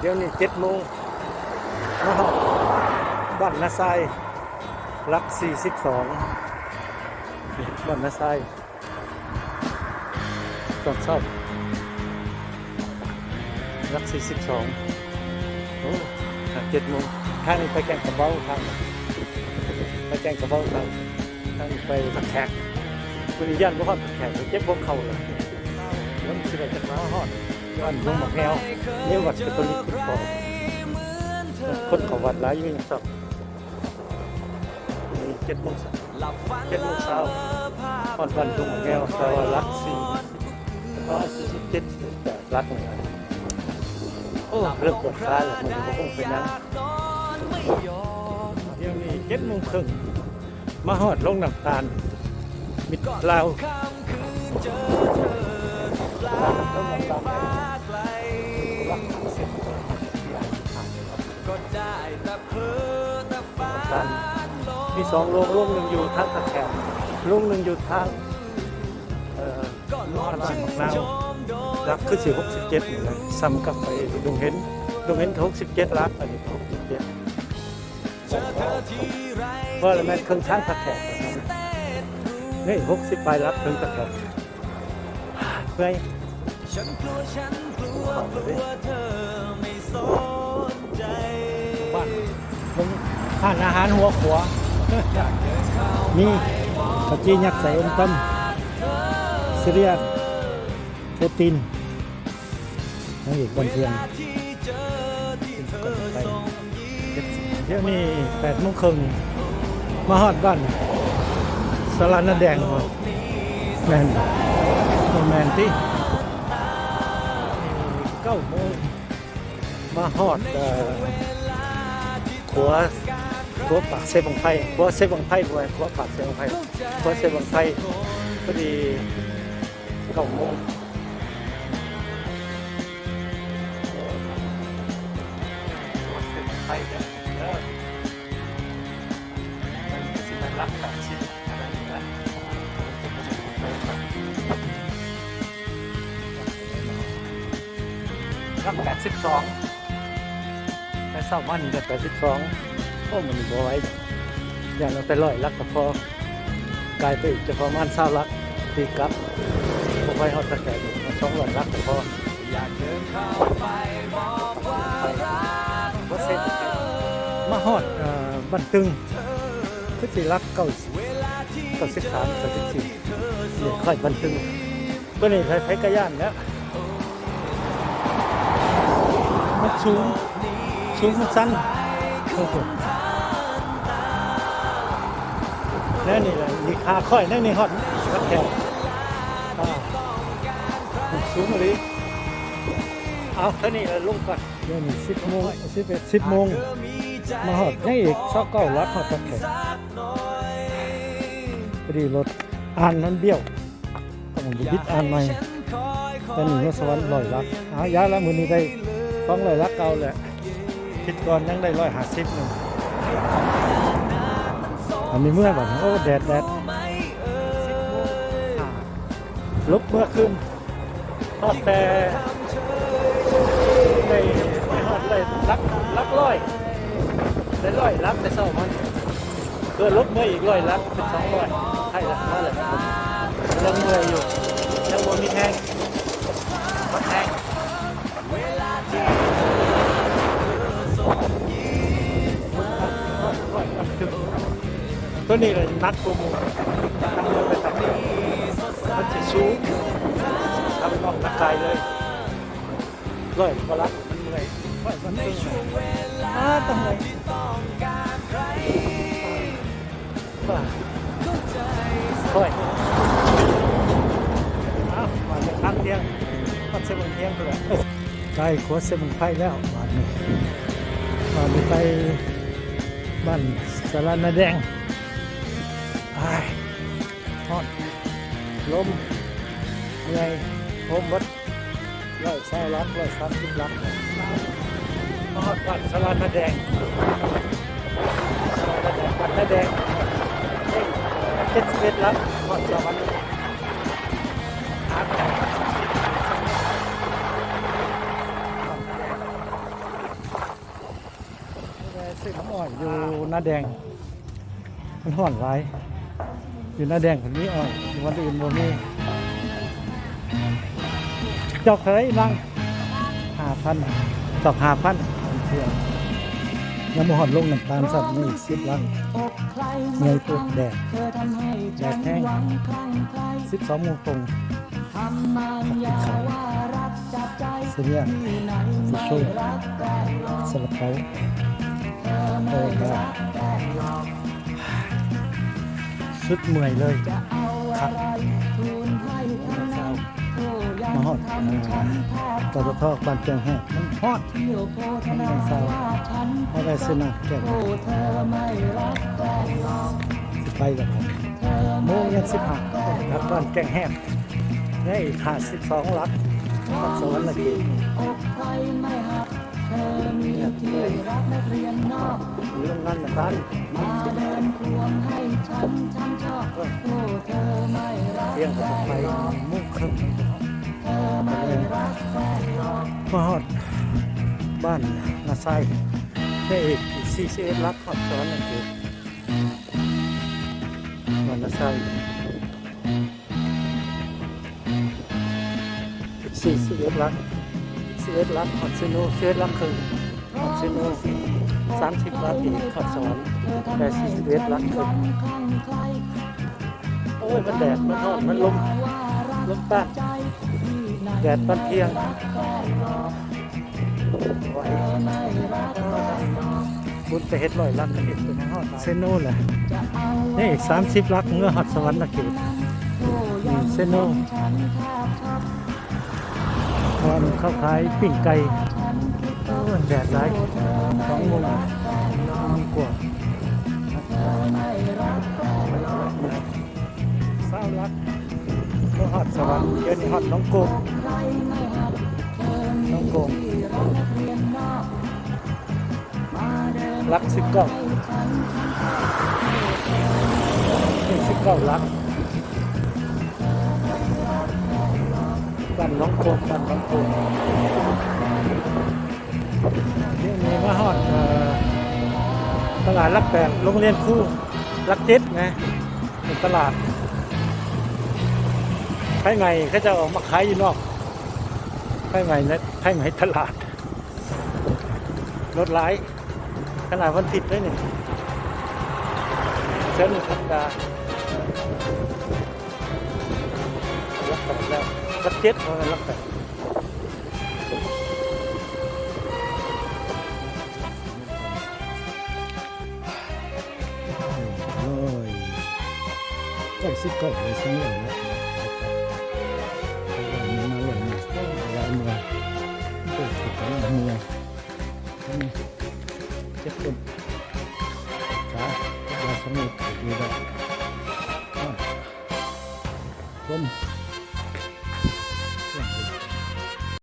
ດຽວນີ້ເຈັດໂມງ ມາຮອດບ້ານນາຊາຍ ຫຼັກສີ່ສິບສອງ ນີ້ ບ້ານນາຊາຍ ຕອນເຊົ້າ ຫຼັກສີ່ສິບສອງ ໂອ້ ເຈັດໂມງ ທາງນີ້ໄປແກ້ງກະເບົາ ທາງ ໄປແກ້ງກະເບົາ ທາງ ທາງນີ້ໄປປາກແຂກ ມື້ນີ້ຢ້ານບໍ່ຮອດປາກແຂກ ໄປເກັບຫົວເຂົ້າແລ້ວ ມັນຊິໄດ້ຈັກມາຮອດ ບ້ານດົງໝາກແງວ ມີວັດກາໂຕລິກຂຶ້ນຕໍ່ ຄົນເຂົ້າວັດຫຼາຍຢູ່ຍາມເຊົ້າ. ນີ້ເຈັດໂມງ ເຈັດໂມງຊາວ ຮອດບ້ານທົ່ງແກ້ວ ແຕ່ວ່າຫຼັກສີ່ ສີ່ສິບເຈັດ ຫຼັກນີ້ ໂອ້ ເລີ່ມປວດຂາແລ້ວ ມັນກໍຄົງເປັນຫຍັງ ດຽວນີ້ເຈັດໂມງເຄິ່ງ ມາຮອດໂລງນ້ຳຕານ ມິດລາວ ໂລງນ້ຳຕານ ຫຼັກສີ່ສິບ ມີສອງໂລງ ໂລງໜຶ່ງຢູ່ທາງຕາແຂກ ໂລງໜຶ່ງຢູ່ທາງ ເອີ ບ້ານໝາກນາວ ຫຼັກຄືຊິຫົກສິບເຈັດນີ້ແຫຼະ ສ່ຳກັບໄປດົງເຫັນ ດົງເຫັນກໍຫົກສິບເຈັດຫຼັກ ອັນນີ້ກໍຫົກສິບເຈັດ ພໍລະແມ່ນເຄິ່ງທາງຕາແຂກ ນີ້ຫົກສິບປາຍຫຼັກເຄິ່ງຕາແຂກ. ເມື່ອຍ ບ້ານ ຮ້ານອາຫານຫົວຂົວ ມີເຂົ້າຈີ່ຍັດໃສ່ອົມຕຳ ຊີເຣຍນ ໂປຣຕີນ ນາງເອກບ້ານເມືອງ ດຽວນີ້ແປດໂມງເຄິ່ງ ມາຮອດບ້ານສາລານາແດງ ແມ່ນ ບໍ່ແມ່ນຕິ ເກົ້າໂມງ ມາຮອດ ເອີ ຂົວ ຂົວປາກເຊບັ້ງໄຟ ຂົວເຊບັ້ງໄຟ ບໍ່ແມ່ນຂົວປາກເຊບັ້ງໄຟ ຂົວເຊບັ້ງໄຟ ພໍດີ ເກົ້າໂມງ ຫຼັກແປດສິບສອງ ແຕ່ເຊົ້າມານີ້ໄດ້ແປດສິບສອງ ໂອ້ ມັນບໍ່ໄຫວ ຢ້ານເອົາແຕ່ຮ້ອຍຫຼັກກໍພໍ ກາຍໄປອີກຈະປະມານຊາວຫຼັກ ຕີກັບ ບໍ່ໄຫວ ຮອດຕາແຂກ ເອົາສອງຮ້ອຍຫຼັກກໍພໍ ມາຮອດ ເອີ ບ້ານຕຶງ ຄືຊິຫຼັກເກົ້າ ເກົ້າສິບສາມ ເກົ້າສິບສີ່ ນີ້ຄ່ອຍບັນທຶກ ຕົວນີ້ໃຜໆກໍຢ້ານແຫຼະ ມັນສູງ ສູງ ມັນຊັນ ແນວນີ້ແຫຼະ ນີ້ຂາຂ້ອຍ ແນວນີ້ຮອດວັດແຂກ ສູງອີ່ຫຼີ ເອົາ ເທົ່ານີ້ລະ ລົງກ່ອນ. ດຽວນີ້ສິບໂມງ ສິບເອັດ ສິບໂມງ ມາຮອດ ຍັງອີກຊາວເກົ້າຫຼັກ ຮອດວັດແຂກ ພໍດີລົດອ່ານມັນບ້ຽວ ຕ້ອງໄປບິດອ່ານໃໝ່ ແຕ່ນີ້ເມືອງສະຫວັນຮ້ອຍຫຼັກ ເອົາ ຢ່າລະ ມື້ນີ້ໄດ້ສອງຮ້ອຍຫຼັກເກົ່າແຫຼະ ທິດກ່ອນຍັງໄດ້ຮ້ອຍຫ້າສິບໜຶ່ງ ອັນນີ້ເມືອບັດ ໂອ້ ແດດ ແດດ ລົບເມືອຄືນ ຮອດແຕ່ ໄດ້ ໄດ້ຮອດໄດ້ຫຼັກ ຫຼັກຮ້ອຍ ໄດ້ຮ້ອຍຫຼັກແຕ່ເຊົ້າມາ ເພື່ອລົບເມືອອີກຮ້ອຍຫຼັກເປັນສອງຮ້ອຍ ໃຫ້ລະ ມາແລ້ວ ຍັງເມື່ອຍຢູ່ ຍັງບໍ່ມີແຮງ ໝົດແຮງ ຕົວນີ້ແຫຼະໜັກກວ່າໝູ່ ມັນຊິສູງ ທຳນ້ອງນັກກາຍເລີຍ ຮ້ອຍກວ່າຫຼັກ ມັນເມື່ອຍ ຮ້ອຍກວ່າ ອ້າ ຕ້ອງເມື່ອຍ ໂອ້ຍ ເອົ້າ ມາຈາກທາງທຽງ ຮອດເຊບັ້ງທຽງພຸ້ນແຫຼະ ໃກ້ຂົວເຊບັ້ງໄຟແລ້ວ ບາດນີ້ ບາດນີ້ໄປບ້ານສາລານາແດງ ອ້າຍ ຮ້ອນ ລົມ ເມື່ອຍ ໂຮມໝົດ ຮ້ອຍຊາວຫຼັກ ຮ້ອຍສາມສິບຫຼັກ ມາຮອດບ້ານສາລານາແດງ ສາລານາແດງ ບ້ານນາແດງ ເຈັດສິບເອັດຫຼັກ ຮອດສະຫວັນ ຫາ ຢູ່ນາແດງ ມັນຮ້ອນຫຼາຍ ຢູ່ນາແດງເພິ່ນມີອ້ອຍ ຢູ່ວັນອື່ນບໍ່ມີ. ຈອກເທົ່າໃດລັງ? ຫ້າພັນ ຈອກຫ້າພັນ. ຍັງບໍ່ຮອດລົງນ້ຳຕານຊ້ຳ ຍັງອີກສິບລັງ. ເມື່ອຍໂພດ ແດດ ແດດແຮງ. ສິບສອງໂມງຕົງ ຜັກກິນເຂົ້າ ເສຍເມືອງ ຊິໂຊ ຊາລາເປົາ ໂຕຕາ ສຸດເມື່ອຍເລີຍ ຄັກ. ມາຮອດ ອ່າ ປຕທ ບ້ານແກ້ງແຮບ ມັນຮອດ ມັນເຊົ້າ ເຮົາໄດ້ຊື້ນ້ຳແກ້ວ ຊິໄປແລ້ວ ໂມງຍັງສິບຫ້າ ຈາກບ້ານແກ້ງແຮບ ຍັງອີກຫ້າສິບສອງຫຼັກ ນະຄອນສະຫວັນນະເຂດ. ໂຮງງານນ້ຳຕານ ຕຽງກໍໄປໂມງເຄິ່ງ ມາຮອດບ້ານນາຊາຍ ໄດ້ອີກສີ່ສິບເອັດຫຼັກ ຮອດສະຫວັນນະເຂດ. ບ້ານນາຊາຍ ສີ່ສິບເອັດຫຼັກ ສິບເອັດຫຼັກ ຮອດເຊໂນ ສິບເອັດຫຼັກເຄິ່ງ ຮອດເຊໂນ ສາມສິບຫຼັກອີກ ຮອດສະຫວັນ ໄດ້ສີ່ສິບເອັດຫຼັກເຄິ່ງ. ໂອ້ຍ ມັນແດດ ມັນຮ້ອນ ມັນລົມ ລົມຕ້ານ ແດດຕອນທ່ຽງ. ບຸນໄປເຮັດຮ້ອຍຫຼັກ ກໍເຮັດໄປຮອດເຊໂນແຫຼະ. ນີ້ອີກສາມສິບຫຼັກ ເມືອຮອດສະຫວັນນະເຂດ. ນີ້ເຊໂນ ບ່ອນເຂົາຂາຍປີ້ງໄກ່. ໂອ້ຍ ແດດຫຼາຍ ສອງໂມງກວ່າ. ຊາວຫຼັກ ກໍຮອດສະຫວັນ. ດຽວນີ້ຮອດໜອງໂກງ ໜອງໂກງ ຫຼັກສິບເກົ້າ ສິບເກົ້າຫຼັກ ບ້ານໜອງໂກງ ບ້ານໜອງໂກງ. ດຽວນີ້ມາຮອດ ເອີ ຕະຫຼາດຫຼັກແປດ ໂຮງຮຽນຄູ ຫຼັກເຈັດນະ ເປັນຕະຫຼາດ ໄຟໄໝ້ເຂົາເຈົ້າເອົາມາຂາຍຢູ່ນອກ ໄຟໄໝ້ນະ ໄຟໄໝ້ຕະຫຼາດ. ລົດຫຼາຍ ຂະໜາດວັນທິດເດ້ນີ້ ເຊີນທຳມະດາ. ຫຼັກແປດແລ້ວ ຫຼັກເຈັດ ບໍ່ແມ່ນຫຼັກແປດ. ໂອ້ຍ ໃກ້ສິເຂົ້າໄປສອງຮ້ອຍແລ້ວ ມາຮ້ອຍໜຶ່ງ ຫຼາຍເມືອງ ໂອ້ຍ ຫຼາຍເມືອງ ເຈັບຕົ້ນຂາ ວ່າສອງເມັດ ດີແລ້ວ ລົມ.